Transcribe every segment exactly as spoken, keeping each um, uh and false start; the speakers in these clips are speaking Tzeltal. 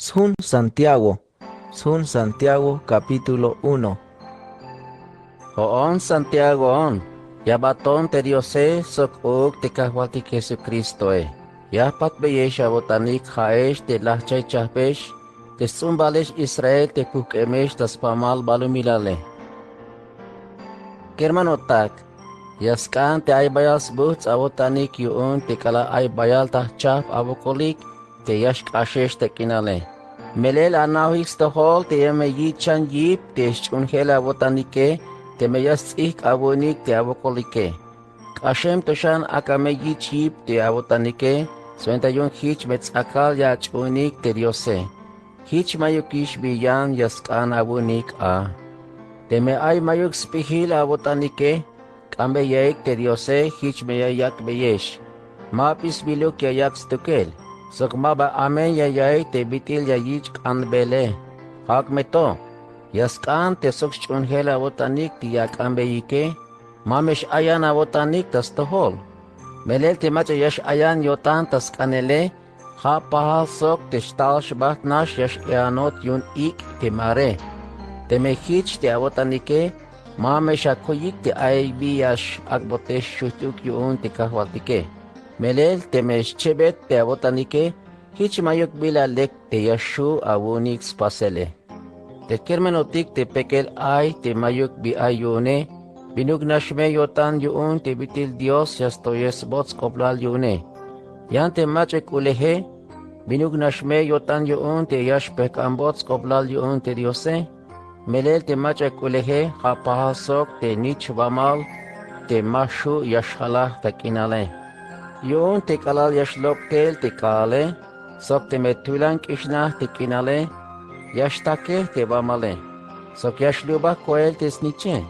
Sjun Santiago. Sjun Santiago, capítulo uno. Jo'on Santiagoon, ya baton te Diose sok uuk te Kajwaltik Jesucristoe. Ya jpatbeyex awo'tanik ja'ex te lajchaychajbex te sts'umbalex Israel te kujk'emex ta spamal balumilale. Kermanotak, ya sk'an te ay bayal sbujts' awo'tanik yu'un te k'alal ay bayal ta jchajp awokolik te ya xk'axex ta k'inale. Melel anaojik stojol te ya me yich' xan yip te xch'uunjel awo'tanike teme ya sts'ijk awu'unik te awokolike. K'axem to xan ak'a me yich' yip te awo'tanike, swenta yu'un jich me ts'akal ya ach'uunik te Diose. Jich ma'yukix bin yan ya sk'an awu'unik a. Teme ay ma'yuk sp'ijil awo'tanike, k'ambeyaik te Diose, jich me ya yak'beyex. Ma bi sbiluk ya yak' stukel, sok ma ba amen ya yaik te bit'il ya yich' k'anbele. Ja'uk me to, ya sk'an te sok xch'uunjel awo'tanik te ya ak'anbeyike, ma me x-ayan awo'tanik ta stojol. Melel te mach'a ya x-ayan yo'tan ta sk'anele, ja' pajal sok te xtal xbajt nax ya x-e'anot yu'un ik' te mare. Teme jich te awo'tanike, ma me xakuyik te ay bi ya x-ak'botex xujt'uk yu'un te Kajwaltike. Melel teme xchebet te awo'tanike, jich ma'yuk bila lek te ya xju' awu'unik spasele. Te kermanotik, te pek'el ay te ma'yuk bi ay yu'une, binuk nax me yo'tan yu'un te bit'il Dios ya stoyej sbots sk'oplal yu'une. Yan te mach'a k'uleje, binuk nax me yo'tan yu'un te ya xpejk'anbot sk'oplal yu'un te Diose. Melel te mach'a k'uleje, ja' pajal sok te nichbamal te ma xju' ya xjalaj ta k'inale. Yu'un te k'alal ya xlok' tel te k'aale, sok teme tulan k'ixnaj te k'inale, ya xtakej te bamale, sok ya xlubaj koel te sniche,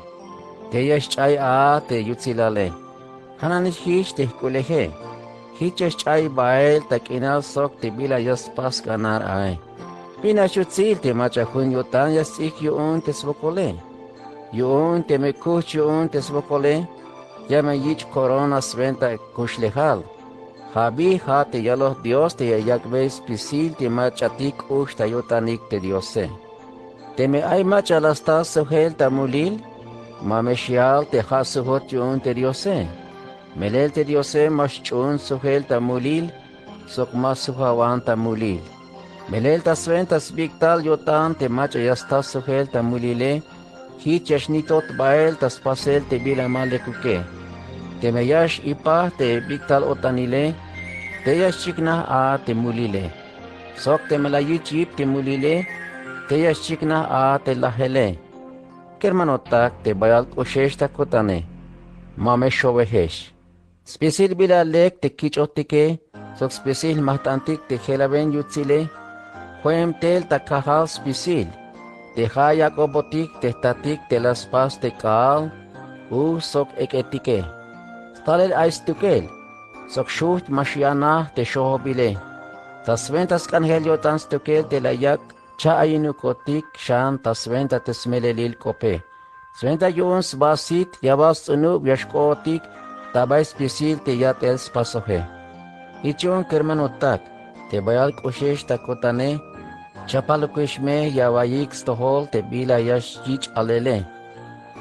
te ya xch'ay a te yutsilale. Ja' nanix jich te jk'uleje, jich ya xch'ay bael ta k'inal sok te bila ya spas ganar ae. Bin nax yutsil te mach'a jun yo'tan ya sts'ijk yu'un te swokole. Yu'un teme kujch yu'un te swokole, ya me yich' corona swenta kuxlejal. Ja' bi ja' te yaloj Dios te ya yak'bey spisil te mach'atik k'ux ta yo'tanik te Diose. Teme ay mach'a la sta sjujel ta mulil, ma me xyal te ja' sjujot yu'un te Diose. Melel te Diose ma xch'uun sjujel ta mulil, sok ma sjujawan ta mulil. Melel ta swenta sbik'tal yo'tan te mach'a ya sta sjujel ta mulile, jich ya xnitot bael ta spasel te bila ma lekuke. Teme ya x-ipaj te bik'tal o'tanile, te ya xchiknaj a te mulile. Sok teme la yich' yip te mulile, te ya xchiknaj a te lajele. Kermanotak, te bayal k'uxex ta kutane, ma me xowejex. Spisil bila lek te kich'ojtike, sok spisil jmajt'antik te jelaben yutsile, jo'em tel ta kajal spisil te ja' yak'obotik te jtatik te la spas te k'aal, uj sok ek'etike. Stalel ay stukel, sok xujt ma xyanaj te xojobile. Ta swenta sk'anjel yo'tan stukel te la yak' cha'ayinukotik xan ta swenta te smelelil k'ope. Swenta yu'un sba sit ya bal sts'unub ya xk'ootik ta bay spisil te yat'el spasoje. Jich yu'un kermanotak, te bayal k'uxex ta kutane, chapalukix me ya awa'yik stojol te bila ya xyich' alele.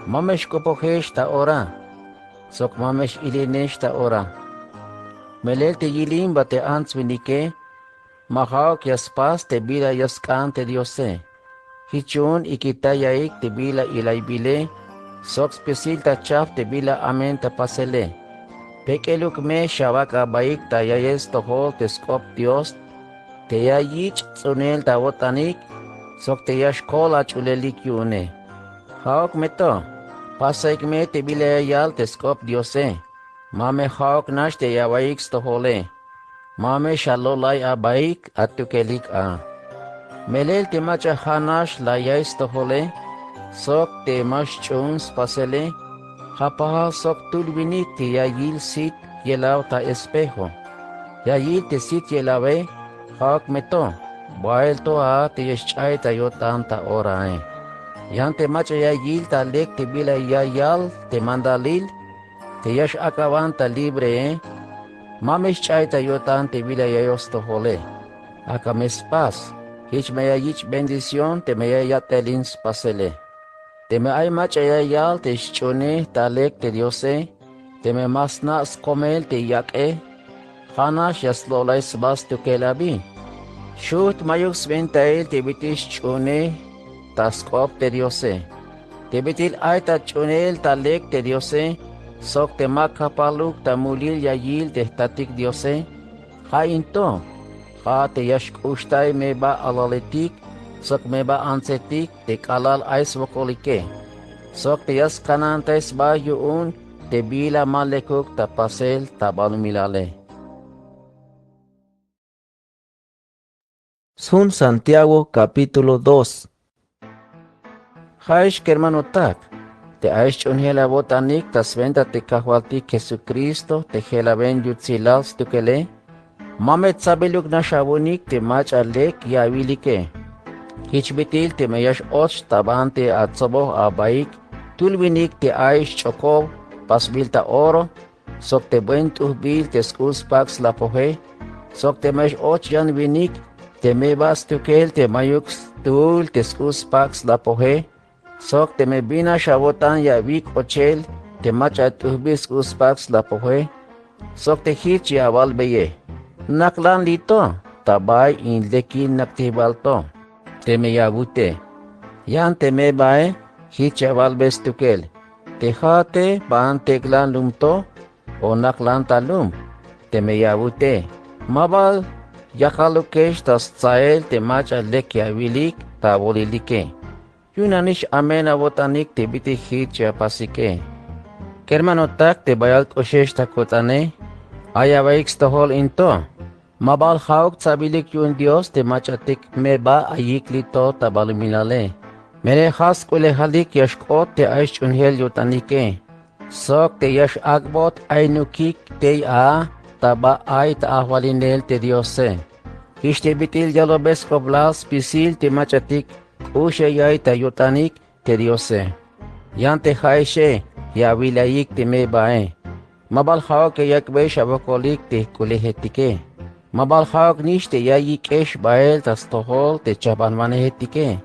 Ma me xk'opojex ta ora, sok ma me x-ilinex ta ora. Melel te yilimba te ants winike, ma ja'uk ya spas te bila ya sk'an te Diose. Jich yu'un ikitayaik te bila ilaybile, sok spisil ta chajp te bila amen ta pasele. Pek'eluk me xawak' abaik ta ya'yel stojol te sk'op Dios, te ya yich' ts'unel ta awo'tanik, sok te ya xkol ach'ulelik yu'une. Ja'uk me to, pasaik me te bila ya yal te sk'op Diose. Ma me ja'uk nax te ya awaiyik stojole. Ma me xalo'lay abaik atukelik a. Melel te mach'a ja' nax la ya'iy stojole, sok te ma xch'uun spasele, ja' pajal sok tul winik te ya yil sit yelaw ta espejo. Ya yil te sit yelawe, ja'uk me to, bael to a te ya xch'ay ta yo'tan ta orae. Yan te mach'a ya yil ta lek te bila ya yal te mandalil, te ya x-ak'aban ta libree, ma me xch'ay ta yo'tan te bila ya yoj stojole. Ak'a me spas, Jich me ya yich' bendición teme ya yat'elin spasele. Teme ay mach'a ya yal te xch'uunej ta lek te Diose, teme ma sna' skomel te yak'e, ja'nax ya slo'lay sba stukel abi. Xujt' mayuk swentail te bit'il xch'uunej ta sk'op te Diose. Te bit'il ay ta ch'uunel ta lek te Diose, sok te ma kajpaluk ta mulil ya yil te jtatik Diose, ja' in to, ja' te ya xk'uxtay meba alaletik sok meba antsetik te k'alal ay swokolike, sok te ya skanantay sba yu'un te bila ma lekuk ta pasel ta balumilale. Sjun Santiago capítulo dos. Ja'ex kermanotak, te ay xch'uunjel awo'tanik ta swenta te Kajwaltik Jesucristo te jelaben yutsilal stukele, ma me tsabiluk nax awu'unik te mach'a lek ya awilike. Jich bit'il teme ya x-och ta banti atsoboj abaik tul winik te ay xch'okob pasbil ta oro, sok te buen t'ujbil te sk'u' spak' slapoje, sok teme x-och yan winik te meba stukel te mayuk stuul te sk'u' spak' slapoje, sok teme bin nax awo'tan ya awik' ochel te mach'a t'ujbil sk'u' spak' slapoje, sok te jich ya awalbeye: Naklan li' to, ta bay in lekil naktijbal to, teme ya awute. Yan te mebae jich ya awalbe stukel: Te ja'ate, ¿banti ek'lan lum to o naklan ta lum? Teme ya awute, ma bal yakalukex ta stsael te mach'a lek ya awilik ta awolilike. Yu'un nanix amen awo'tanik te bit'il jich ya apasike. Kermanotak te bayal k'oxex ta ko'tane, ay awaik stojol in to. Ma bal ja'uk tsabilik yu'un Dios te mach'atik meba ayik li' to ta balumilale. Melel ja' sk'ulejalik ya xk'ot te ay xch'uunjel yo'tanike, sok te ya x-ak'bot aynukik tey a ta ba ay ta ajwalinel te Diose. Jich te bit'il yalojbe sk'oplal spisil te mach'atik k'ux ya ya'iy ta yo'tanik te Diose. Yan te ja'exe ya awilayik te mebae. Ma bal ja'uk ya yak'bex awokolik te jk'ulejetike. Ma bal ja'uk nix te ya yik'ex bael ta stojol te chajbanwanejetike.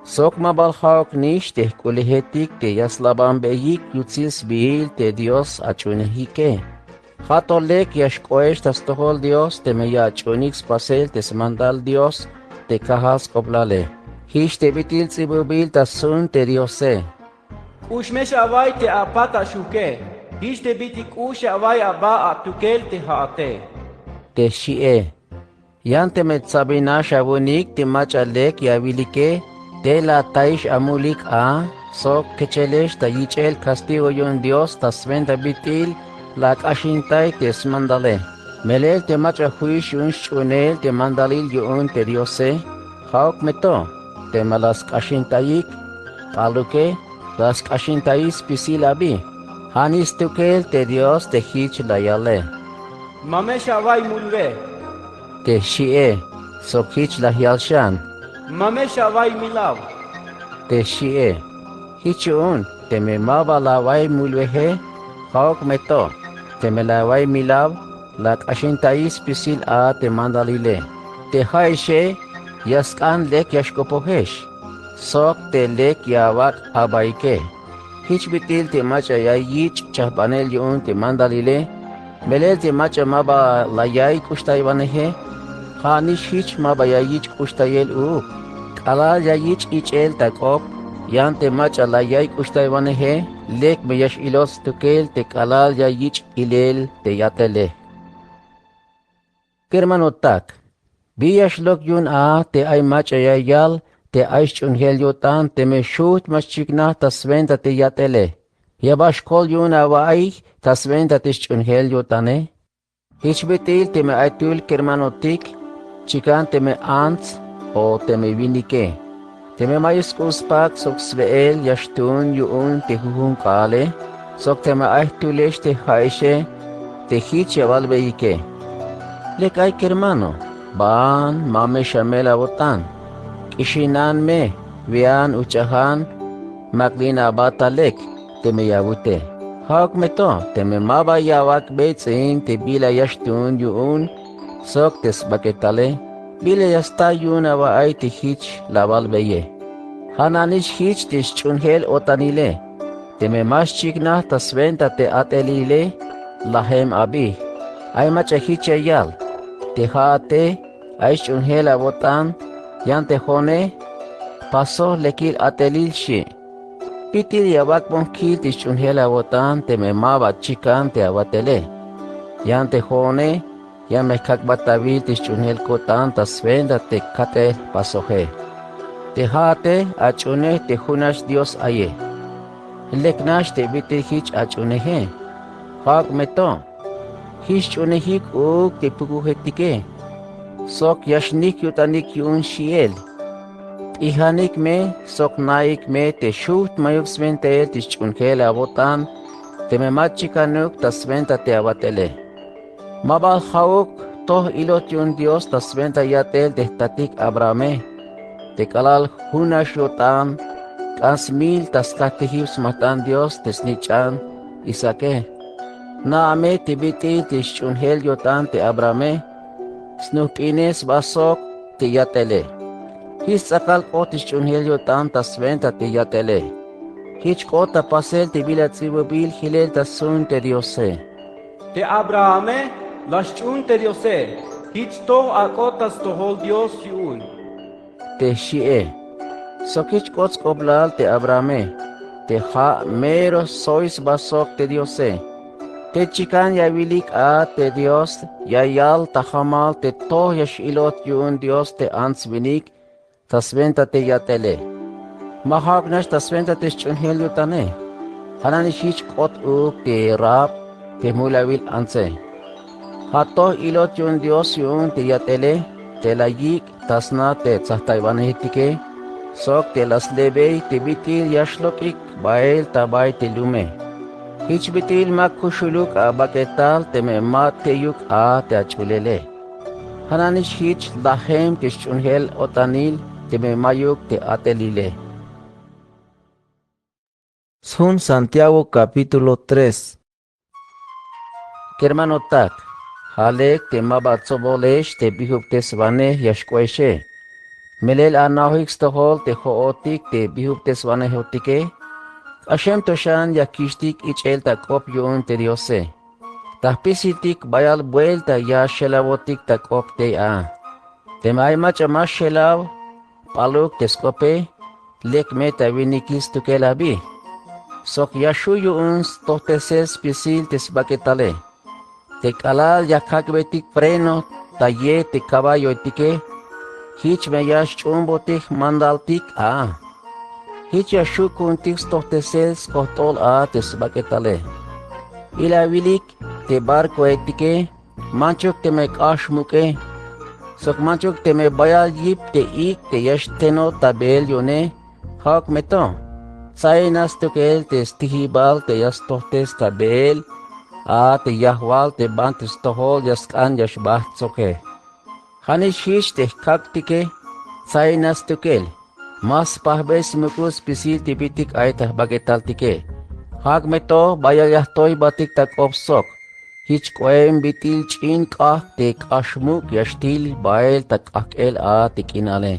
Sok ma bal ja'uk nix te jk'ulejetik te ya slabanbeyik yutsil sbiil te Dios ach'uunejike. Ja' to lek ya xk'oex ta stojol Dios teme ya ach'uunik spasel te smandal Dios te kajal sk'oplale. Jich te bit'il ts'ibubil ta sjun te Diose: K'ux me xawa'iy te apat axuke, jich te bit'il k'ux xawa'iy aba atukel te ja'ate, te xi'e. Yan teme tsabil nax awu'unik te mach'a lek ya awilike, tey la atayix amulik a, sok kechelex ta yich'el castigo yu'un Dios ta swenta bit'il la ak'axintay te smandale. Melel te mach'a ju'ix yu'un xch'uunel te mandalil yu'un te Diose, ja'uk me to, teme la sk'axintayik, k'a'luke, la sk'axintayix spisil abi. Ja' nix stukel te Dios te jich la yale: Ma me xawa'iy mulwe, te xi'e. Sok jich la yal xan: Ma me xawa'iy milaw, te xi'e. Jich yu'un teme ma ba la awa'iy mulweje, ja'uk me to, teme la awa'iy milaw, la ak'axintayix spisil a te mandalile. Te ja'exe ya sk'an lek ya xk'opojex, sok te lek ya awak' abaike. Jich bit'il te mach'a ya yich' chajbanel yu'un te mandalile, melel te mach'a ma ba la ya'iy k'uxtaywaneje, ja' nix jich ma ba ya yich' k'uxtayel uuk. K'alal ya yich' ich'el ta k'op, yan te mach'a la ya'iy k'uxtaywaneje, lek me ya x-ilot stukel te k'alal ya yich' ilel te yat'ele. Kermanotak, bi ya xlok yu'un a te ay mach'a ya yal te ay xch'uunjel yo'tan teme xujt' ma xchiknaj ta swenta te yat'ele? Ya ba xkol yu'un awa'iy ta swenta te xch'uunjel yo'tane. Jich bit'il teme ay tul kermanotik, chikan teme ants o teme winike, teme mayuk sk'u' spak' sok swe'el ya xtuun yu'un te jujun k'aale, sok teme ay jtulex te ja'exe te jich ya awalbeyike: Lek ay kermano, baan ma me xamel awo'tan, k'ixinan me, we'an ujch'ajan, mak'lin aba ta lek, teme ya awute. Ja'uk me to teme ma ba ya awak'bey ts'in te bila ya xtuun yu'un sok te sbak'etale. Bila ya sta yu'un awa'ay te jich la awalbeye. Ja' nanix jich te sch'uunjel-o'tanile. Teme ma xchiknaj ta swenta te a'telile, lajem abi. Ay mach'a jich ya yal te ja'ate ay sch'uunjel awo'tan, yan te jo'one pasoj lekil a'telil xi'. Bit'il ya awak'bon kil te sch'uunjel awo'tan teme ma ba chikan te awatele. Yan te jo'one ya me jkak'bat awil te sch'uunjel ko'tan ta swenta te kat'el jpasoje. Te ja'ate ach'uunej te junax Dios aye. Lek nax te bit'il jich ach'uuneje. Ja'uk me to. Jich xch'uunejik uuk te pukujetike. Sok ya xnik yo'tanik yu'un xi'el. T'ijanik me sok naik me te xujt' mayuk swentail te sch'uunjel awo'tan teme ma chikanuk ta swenta te awatele. Ma bal ja'uk toj ilot yu'un Dios ta swenta yat'el te jtatik Abrahame. Te k'alal junax yo'tan k'an smil ta skajtijib smajt'an Dios te snich'an Isaake. Na'a me te bit'il te sch'uunjel yo'tan te Abrahame. Snujp'ine sba sok te yat'ele. Jich sts'akal k'ot te sch'uunjel yo'tan ta swenta te yat'ele. Jich k'ot ta pasel te bila ts'ibubil jilel ta sts'un te Diose. Te Abrahame la xch'uun te Diose. Jich toj ak'ot ta stojol Dios yu'un. Te xi'e. Sok jich k'ot sk'oplal te Abrahame. Te ja' mero soy sba sok te Diose. Te chikan ya awilik a te Dios ya yal ta jamal te toj ya x-ilot yu'un Dios te ants winik ta swenta te yat'ele. Ma ja'uk nax ta swenta te sch'uunjel yo'tane. Ja' nanix jich k'ot uuk te Rahab te jmulawil antse. Ja' toj ilot yu'un Dios yu'un te yat'ele te la yik' ta sna te tsajtaywanejetike sok te la slebey te bit'il ya xlok'ik bael ta bay te lume. Jich bit'il ma kuxuluk abak'etal teme ma teyuk a te ach'ulele. Ja' nanix jich lajem te sch'uunjel-o'tanil teme mayuk te a'telile. Sjun Santiago capítulo tres. Kermanotak, ja' lek te ma ba tsobolex te bijubteswanej ya xk'oexe. Melel anaojik stojol te jo'otik te bijubteswanejotike. K'axem to xan ya kixtik ich'el ta k'op yu'un te Diose. Ta jpisiltik bayal buelta ya xelawotik ta k'op tey a. Teme ay mach'a ma xelaw p'aluk te sk'ope, lek me ta winikil stukel abi. Sok ya xju' yu'un stojtesel spisil te sbak'etale. Te k'alal ya kak'beytik freno ta ye te caballoetike, jich me ya xch'uunbotik jmandaltik a. Jich ya xju' ku'untik stojtesel skojt'ol a te sbak'etale. Ila awilik te barcoetike, manchuk teme k'ax muk'e sok manchuk teme bayal yip te ik' te ya xtenot ta beel yu'une. Ja'uk me to. Tsainaj stukel te stijibal te ya stojtes ta beel a te yajwal te banti stojol ya sk'an ya xbajt' soke. Ja' nanix jich te jkak'tike tsainaj stukel. Ma spajbey smuk'ul spisil te bit'il ay ta jbak'etaltike. Ja'uk me to bayal ya jtoybatik ta k'op sok. Jich k'oem bit'il ch'in k'ajk' te k'ax muk' ya xtil bael ta k'ajk'el a te k'inale.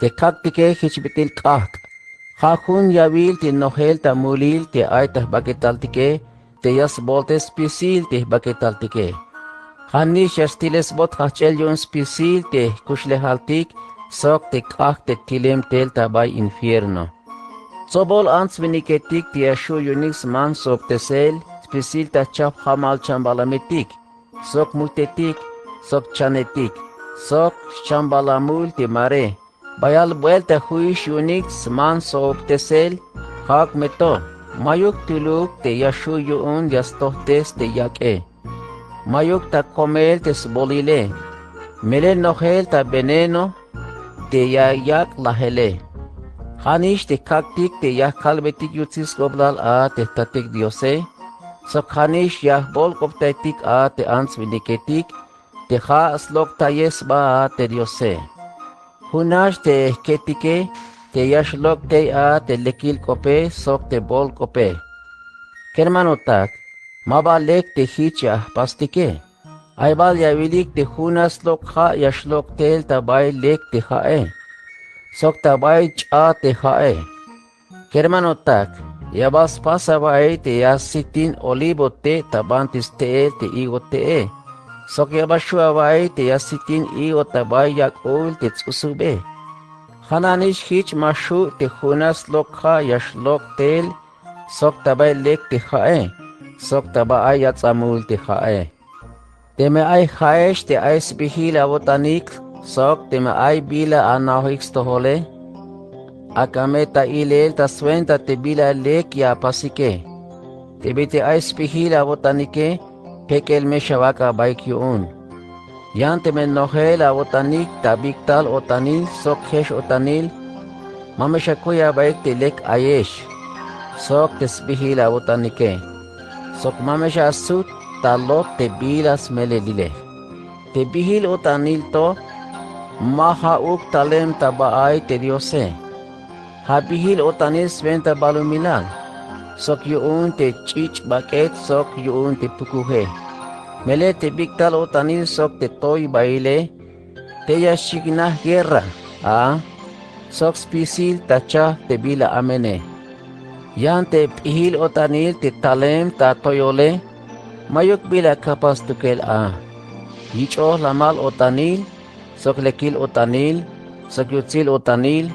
Te jkak'tike jich bit'il k'ajk'. Ja' jun yawil te nojel ta mulil te ay ta jbak'etaltike te ya sboltes spisil te jbak'etaltike. Ja' nanix ya stilesbot jajch'el yu'un spisil te jkuxlejaltik sok te k'ajk' te tilem tel ta bay infierno. Tsobol ants winiketik te ya xju' yu'unik sman sjo'obtesel spisil ta chajp jamal chambalametik sok mujtetik sok chanetik sok xchambalamul te mare. Bayal buelta ju'ix yu'unik sman sjo'obtesel. Ja'uk me to. Mayuk tuluk te ya xju' yu'un ya stojtes te yak'e. Mayuk ta komel te sbolile. Melel nojel ta veneno te ya yak' lajele. Ja' nanix te jkak'tik te ya jkalbetik yutsil sk'oplal a te jtatik Diose. Sok ja' nanix ya jbolk'optaytik a te ants winiketik te ja' slok'tayej sba a te Diose. Jun nax te jketike te ya xlok' tey a te lekil k'ope sok te bool k'ope. Kermanotak, ma ba lek te jich ya jpastike. Ay bal ya wilik te juna slok' ja' ya xlok' tel ta bay lek te ja'e, sok ta bay ch'at te ja'e. Kermanotak, ya bal spas awa'iy te ya sitin olivo te' ta banti ste'el te higo te'e, sok ya bal xju' awa'iy te ya sitin higo ta bay yak'ul te ts'usube. Ja' nanix jich ma xju' te juna slok' ja' ya xlok' tel sok ta bay lek te ja'e, sok ta bay ay ats'amul te ja'e. Teme ay ja'ex te ay sbijil awo'tanik, sok teme ay bila anajojik stojole, ak'a me ta ilel ta swenta te bila lek ya apasike. Te bit'il ay sbijil awo'tanike, jek'el me xawak' abaik yu'un. Yan teme nojel awo'tanik ta bik'tal o'tanil sok jex o'tanil, ma me xakuy abaik te lek ayex, sok te sbijil awo'tanike, sok ma me xasut ta lot te bila smelelile. Te bijil o'tanil to, ma ja'uk talem ta ba'ay te Diose. Ja' bijil o'tanil swenta balumilal, sok yu'un te ch'ich' bak'et sok yu'un te pukuje. Melel te bik'tal o'tanil sok te toy baile, te ya xchiknaj guerra a, sok spisil ta chajp te bila amene. Yan te p'ijil o'tanil te talem ta toyole, mayuk bila kajpas stukel a. Yich'oj lamal o'tanil, sok lekil o'tanil, sok yutsil o'tanil,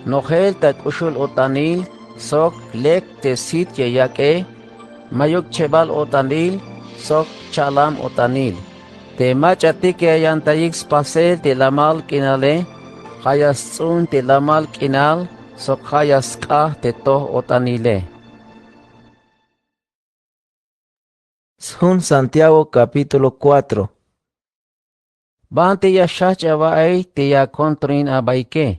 nojel ta k'uxul o'tanil, sok lek te sit ya yak'e, mayuk chebal o'tanil, sok cha'lam o'tanil. Te mach'atik ya yantayik spasel te lamal k'inale, ja' ya sts'un te lamal k'inal, sok ja' ya sk'aj te toj o'tanile. Sjun Santiago capítulo cuatro. Banti ya xjajch' awa'iy te ya kontroin abaike,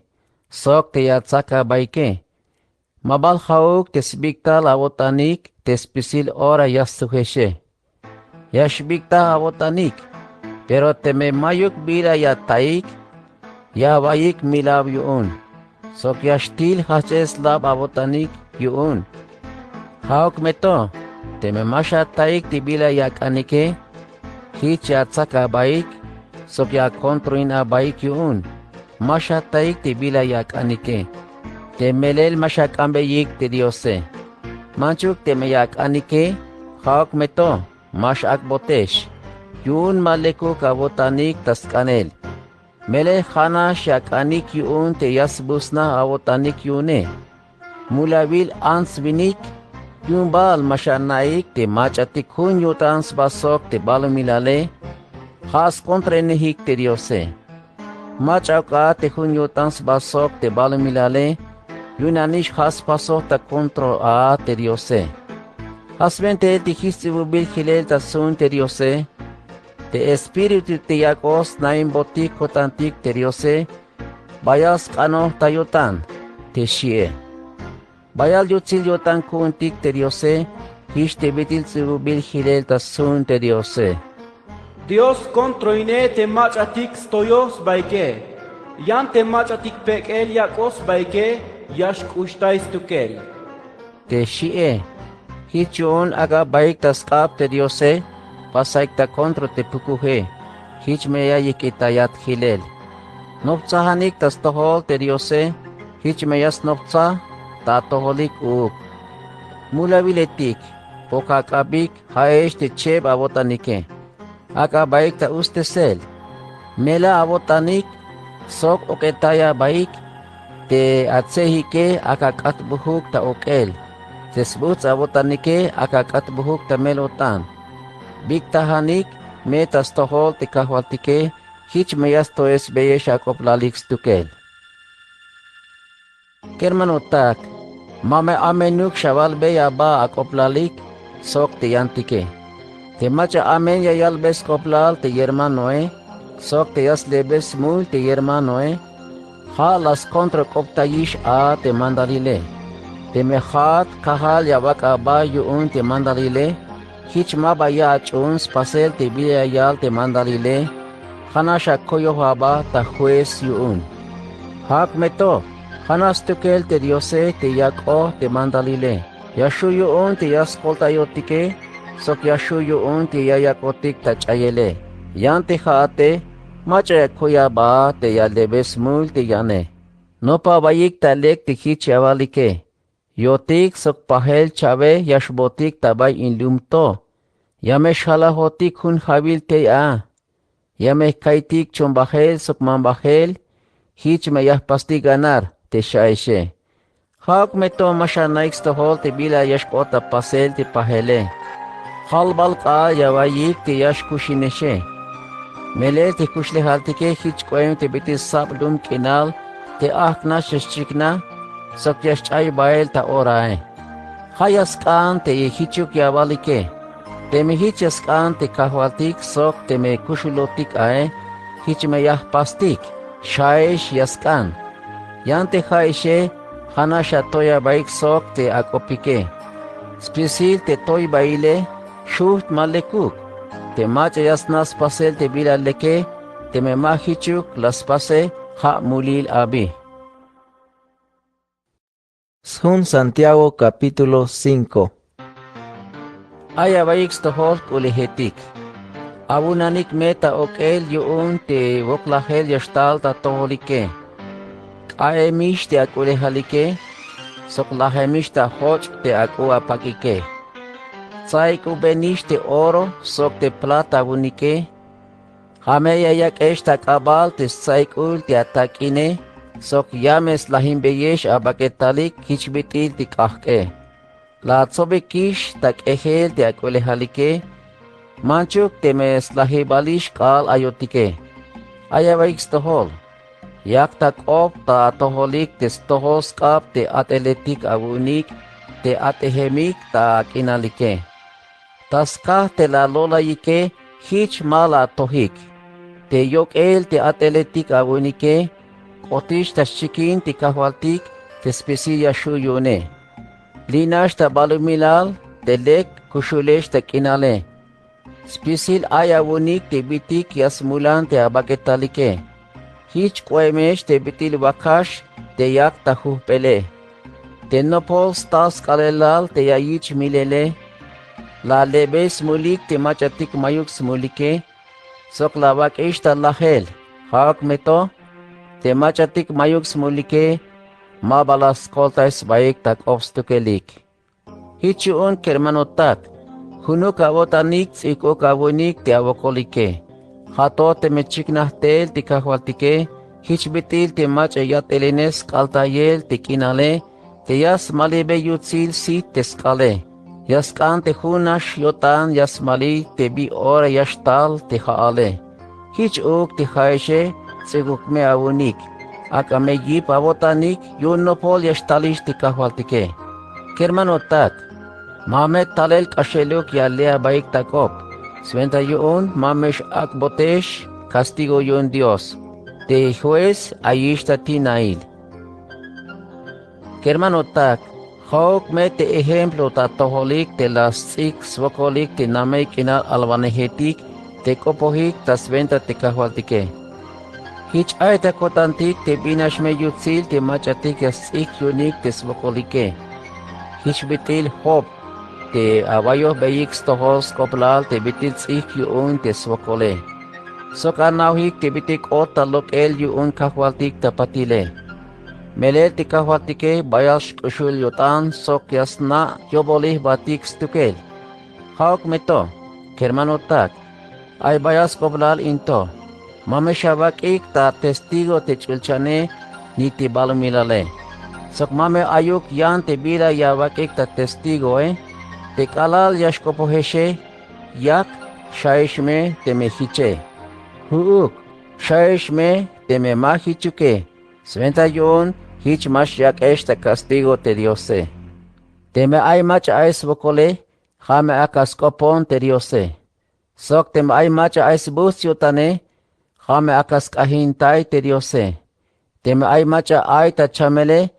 sok te ya tsak abaike. Ma bal ja'uk te sbik'tal awo'tanik te spisil ora ya stujexe. Ya xbik'taj awo'tanik, pero teme mayuk bila ya ataik, ya awaiyik milaw yu'un, sok ya xtil jajch'el slab awo'tanik yu'un. Ja'uk me to, teme ma xataik te bila ya ak'anike, jich ya atsak abaik, sok ya akontroin abaik yu'un. Ma xataik te bila ya ak'anike, te melel ma xak'ambeyik te Diose. Manchuk teme ya ak'anike, ja'uk me to, ma x-ak'botex. Yu'un ma lekuk awo'tanik ta sk'anel. Melel ja'nax ya ak'anik yu'un te ya sbujsnaj awo'tanik yu'une. Mulawil ants winik, yu'un bal ma xana'ik te mach'atik jun yo'tan sba sok te balumilale, ja' skontroinejik te Diose. Mach'a ok'a te jun yo'tan sba sok te balumilale, yu'un nanix ja' spasoj ta kontrol a te Diose. Ja' swentail te jich ts'ibubil jilel ta sjun te Diose, te espíritu te yak'oj snaimbotik ko'tantik te Diose, bayal sk'anoj ta yo'tan, te xi'e. Bayal yutsil yo'tan ku'untik te Diose, jich te bit'il ts'ibubil jilel ta sjun te Diose. Dios kontroine te mach'atik stoyoj sbaike, yan te mach'atik pek'el yak'oj sbaike, ya xk'uxtay stukel. Te xi'e, jich yu'un ak'a abaik ta sk'ab te Diose, pasaik ta kontrol te pukuje, jich me ya yik'itayat jilel. Noptsajanik ta stojol te Diose, jich me ya snoptsaj ta atojolik uuk. Mulawiletik, pok ak'abik, ja'ex te cheb awo'tanike. Ak'a abaik ta ustesel. Melel awo'tanik, sok ok'etay abaik, te atsejike ak'a k'atbujuk ta ok'el. Te sbuts' awo'tanike ak'a k'atbujuk ta mel-o'tan. Bik'tajanik me ta stojol te kajwaltike, jich me ya stoesbeyex ak'oblalik stukel. Kermanotak, ma me amenuk xawalbey aba ak'oblalik sok te yantike. Te mach'a amen ya yalbe sk'oblal te yermanoe, sok te ya slebe smul te yermanoe, ja' la skontrok'optayix a te mandalile. Teme ja'at kajal ya awak' aba yu'un te mandalile, jich ma ba ya ach'uun spasel te bila ya yal te mandalile, ja'nax akoyoj aba ta juez yu'un. Ja'uk me to, ja'nax stukel te Diose te yak'oj te mandalile. Ya xju' yu'un te ya skoltayotike, sok ya xju' yu'un te ya yak'otik ta ch'ayele. Yan te ja'ate mach'a ya kuyab a te ya lebey smul te yane. Nopa awaiyik ta lek te jich ya awalike. Yotik sok pajel cha'we ya xbootik ta bay in lum to. Ya me xjalajotik jun jawil tey a. Ya me jka'iytik chombajel sok mambajel. Jich me ya jpastik ganar te xja'exe. Ja'uk me to ma xanaik stojol te bila ya xk'ot ta pasel te pajele. Jalbal k'aal ya awaiyik te ya xkuxinexe. Melel te jkuxlejaltike jich k'oem te bit'il sab lum k'inal te ajk' nax ya xchiknaj sok ya xch'ay bael ta orae. Ja' ya sk'an te jichuk ya awalike. Teme jich ya sk'an te kajwaltik sok teme kuxulotik ae, jich me ya jpastik. Xjaex ya sk'an. Yan te ja'exe ja' nax atoy abaik sok te ak'opike. Spisil te toybaile xujt ma lekuk. Te mach'a ya sna' spasel te bila leke, teme ma jichuk la spase, ja' mulil abi. Sjun Santiago capítulo cinco. Ay awaiyik stojol k'ulejetik. Awunanik me ta ok'el yu'un te woklajel ya xtal ta atojolike. K'a'emix te ak'ulejalike sok lajemix ta joch' te ak'u apak'ike. Tsa'iyk'ubenix te oro sok te plata awunike. Ja' me ya yak'ex ta k'abal te stsa'iyk'ul te atak'ine sok ya me slajinbeyex abak'etalik jich bit'il te k'ajk'e. La atsobikix ta k'ejel te ak'ulejalike. Manchuk teme slajibalix k'aal ayotike. Ay awaiyik stojol. Yak ta k'op ta atojolik te stojol sk'ab te a'teletik awu'unik te a'tejemik ta ak'inalike. Ta skaj te la alolayike jich ma la atojik. Te yok'el te a'teletik awu'unike k'otix ta xchikin te kajwaltik te spisil ya xju' yu'une. Li' nax ta balumilal te lek kuxulex ta k'inale. Spisil ay awu'unik te bit'il ya smulan te abak'etalike. Jich k'oemex te bit'il wakax te yak ta jujp'ele. Te nopol stal sk'aalelal te ya yich' milele. La alebey smulik te mach'atik mayuk smulike sok la awak'ix ta lajel. Ja'uk me to te mach'atik mayuk smulike ma ba la skoltay sbaik ta k'op stukelik. Jich yu'un kermanotak, junuk awo'tanik ts'ijk'uk awu'unik te awokolike. Ja' to teme chiknaj tel te kajwaltike jich bit'il te mach'a yat'elinex sk'altayel te k'inale te ya smalibey yutsil sit te sk'ale. Ya sk'an te jun nax yo'tan ya smaliy te bi ora ya xtal te ja'ale. Jich uuk te ja'exe ts'ikuk me awu'unik. Ak'a me yip awo'tanik yu'un nopol ya xtalix te kajwaltike. Kermanotak, ma me talel k'axeluk ya ale abaik ta k'op. Swenta yu'un ma me x-ak'botex castigo yu'un Dios. Te juez ayix ta tina'il. Kermanotak, ja'uk me te ejemplo ta atojolik te la sts'ik swokolik te namey k'inal alwanejetik te k'opojik ta swenta te kajwaltike. Jich ay ta ko'tantik te binax me yutsil te mach'atik ya sts'ik yu'unik te swokolike. Jich bit'il Job te awayojbeyik stojol sk'oplal te bit'il ts'ijk yu'un te swokole. Sok ana'ojik te bit'il k'ot ta lok'el yu'un kajwaltik ta patile. Melel te kajwaltike bayal xk'uxul yo'tan sok ya sna' yo'bolil jbatik stukel. Ja'uk me to, kermanotak, ay bayal sk'oplal in to. Ma me xawak'ik ta testigo te ch'ulchane ni te balumilale. Sok ma me ayuk yan te bila ya awak'ik ta testigoe. Te k'alal ya xk'opojexe, yak, xjaex me teme jiche. Ju'uk, xjaex me teme ma jichuke. Swenta yu'un jich ma xyak'ex ta castigo te Diose. Teme ay mach'a ay swokole, ja' me ak'a sk'opon te Diose. Sok teme ay mach'a ay sbujts' yo'tane, ja' me ak'a sk'ajintay te Diose. Teme ay mach'a ay ta chamele,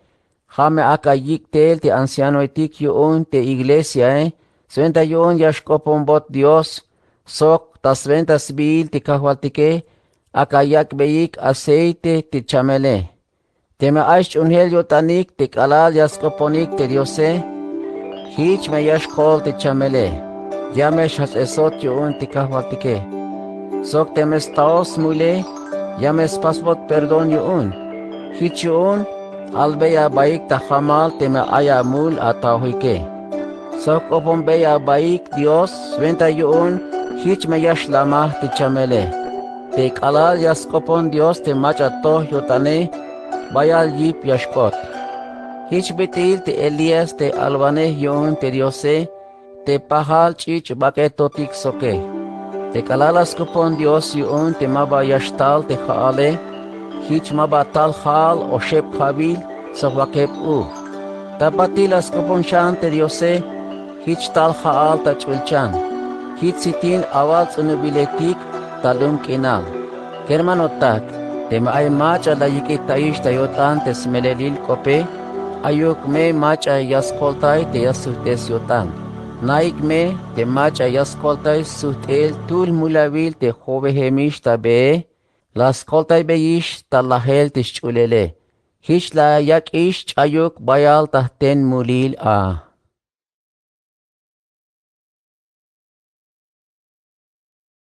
ja' me ak'a yik' tel te ancianoetik yu'un te iglesiae. Swenta yu'un ya xk'oponbot Dios sok ta swenta sbiil te kajwaltike ak'a yak'beyik aceite te chamele. Teme ay sch'uhunel yo'tanik te k'alal ya sk'oponik te Diose, jich me ya xkol te chamele. Ya me xjach'esot yu'un te kajwaltike. Sok teme staos smule, ya me spasbot perdón yu'un. Jich yu'un albeya abaik ta jamal teme ay amul ataojike. Sok k'oponbeya abaik Dios swenta yu'un jich me ya xlamaj te chamele. Te k'alal ya sk'opon Dios te mach'a toj yo'tane, bayal yip ya xk'ot. Jich bit'il te Elías te alwanej yu'un te Diose, te pajal ch'ich' bak'etotik soke. Te k'alal la sk'opon Dios yu'un te ma ba ya xtal te ja'ale, jich ma ba tal ja'al oxeb ja'wil sok wakeb uv. Ta patil la sk'opon xan te Diose, jich tal ja'al ta ch'ulchan. Jich sitin awal ts'unubiletik ta lum k'inal. Kermanotak, teme ay mach'a la yik'itayix ta yo'tan te smelelil k'ope, ayuk me mach'a ya skoltay te ya sujt'es yo'tan. Naik me te mach'a ya skoltay sujt'el tul mulawil te jowejemix ta bee, la skoltaybeyix ta lajel te xch'ulele. Jich la yak'ix ch'ayuk bayal ta jten mulil a.